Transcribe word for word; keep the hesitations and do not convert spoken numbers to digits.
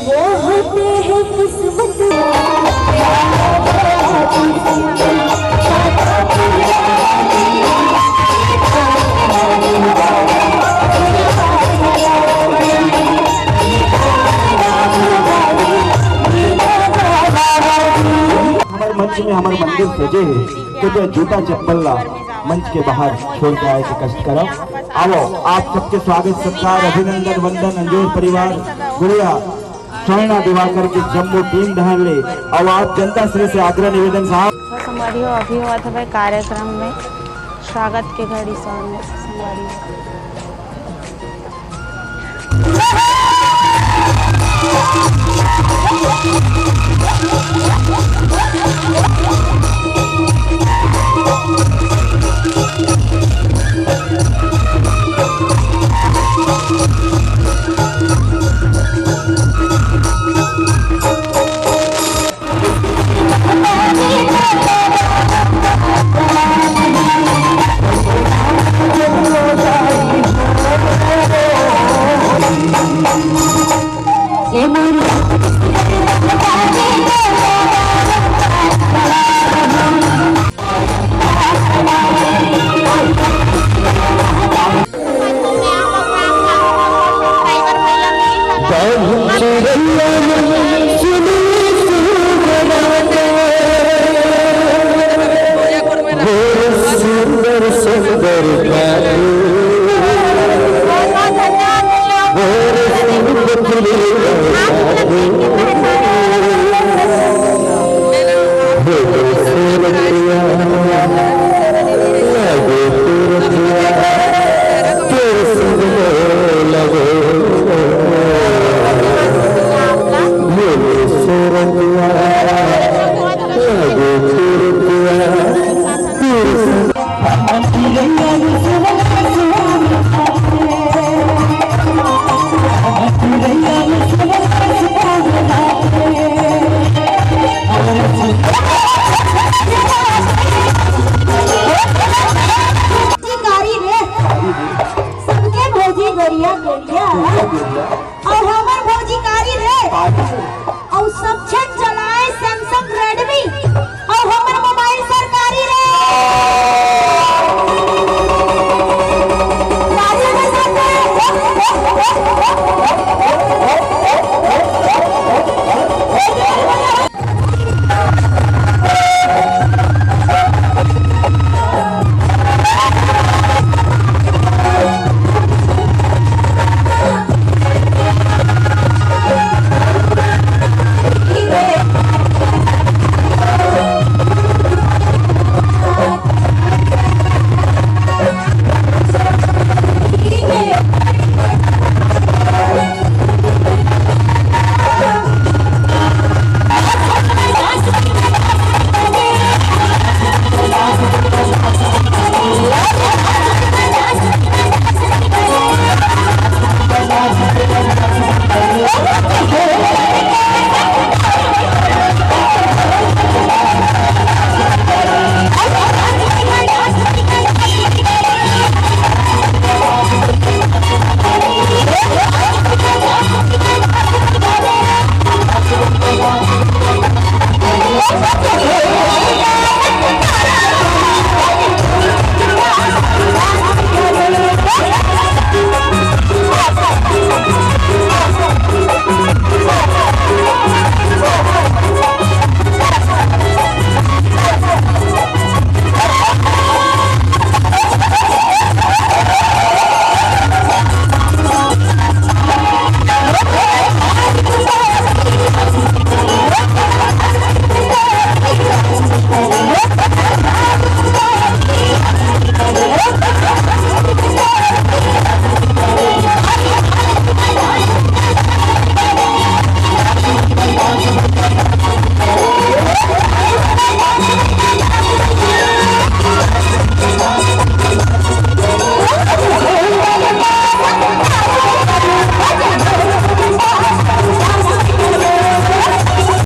वो होते हैं किस्मत। हमर मंच में हमर मंदिर सजे हे, कृपया जूता चप्पल ला मंच के बाहर छोड़ के आए के कष्ट करव। आवो, आप सबके स्वागत, सत्कार, अभिनंदन, वंदन, अंजोर परिवार, गुड़िया, स्वर्णा दिवाकर के जम्मो टीम डहर ले, अउ आप जनता श्री से आग्रह निवेदन साहब। तो संगवारी हो, अभी होवत हवय कार्यक्रम में स्वागत के घड़ी। स्वागत संगवारी हो। कारी रे, सबके भौजी गरिया गरिया, अउ हमर भौजी कारी रे, अउ सब छन